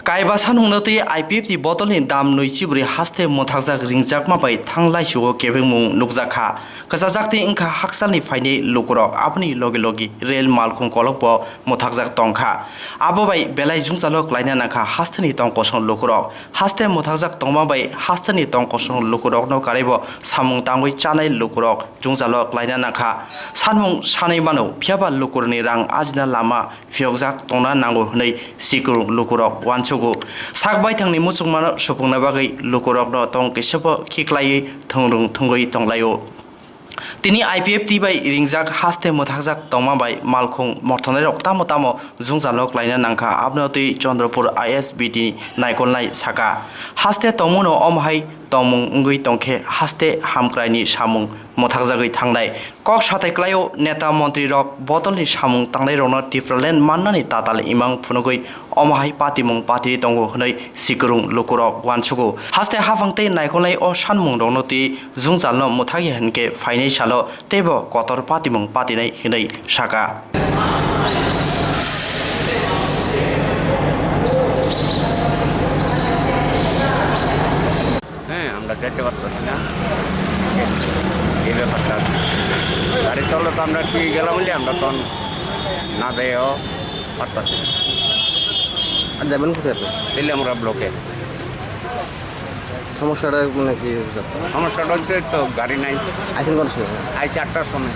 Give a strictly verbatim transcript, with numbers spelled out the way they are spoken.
Kaiba sanmungno twi I P F T bottle ni dam nwi chibrwi haste mwthakjak ringjakma bai thang laisio kebengmung nukjak kha. Kwchajak tei wngkha hakchalni phainai lukurok, aboni logi logi rel malkhung kolokbo mwthakjak tongkha. Abo bai belai jwngjalo klaina nangkha hasteni tong kosong lukurok. Haste mwthakjak tongma bai hasteni tong kosong lukurokno karwibo samung tangwi chanai lukurok jwngjalo klaina nangkha. Sanmung sanwi mano, phiyaba lukurokni rang ajina lama phiyokjak tongna nango hwnwi sikurung lukurok uansugo. Sak baithangni muchungmano supungna bagwi lukurokno tong kisabo khiklaiwi thwngrwng thwngwi tonglaio. Tini I P F T bai ringjak haste mwthakjak tongma bai malkhung morthonnairok tamo tamo jwngjalo klaina nangkha, abono twi Chandrapur I S B T naikolnai saka. Haste tongmungno omo hai tongmung wngwi tongkhe haste hamkraini samung mwthakjagwi thangnai. Kok sathai klaio neta montrirok botolni samung tangnairokno Tipraland mannani tatal imang phunugwi omo hai patimung patiri tongo hwnwi sikurung lukurok uansugo. Haste haphang tei naikolnai o sanmungrokno twi jwngjalno mwthakya hinkhe phainai salo teibo kotor patimung patinai hwnwi saka. হ্যাঁ, আমরা যেতে পারতেছি না। এই ব্যাপারটা, গাড়ি চললে তো আমরা কি গেলাম বলে আমরা তখন না যাইও পারতেছি না। আর যাবেন কোথায় আপনি? তেলিয়ামুড়া ব্লকে। সমস্যাটা মানে কি হচ্ছে আপনার? সমস্যাটা হচ্ছে তো গাড়ি নাই। আইসেন কোন সময়? আইসি আটটার সময়।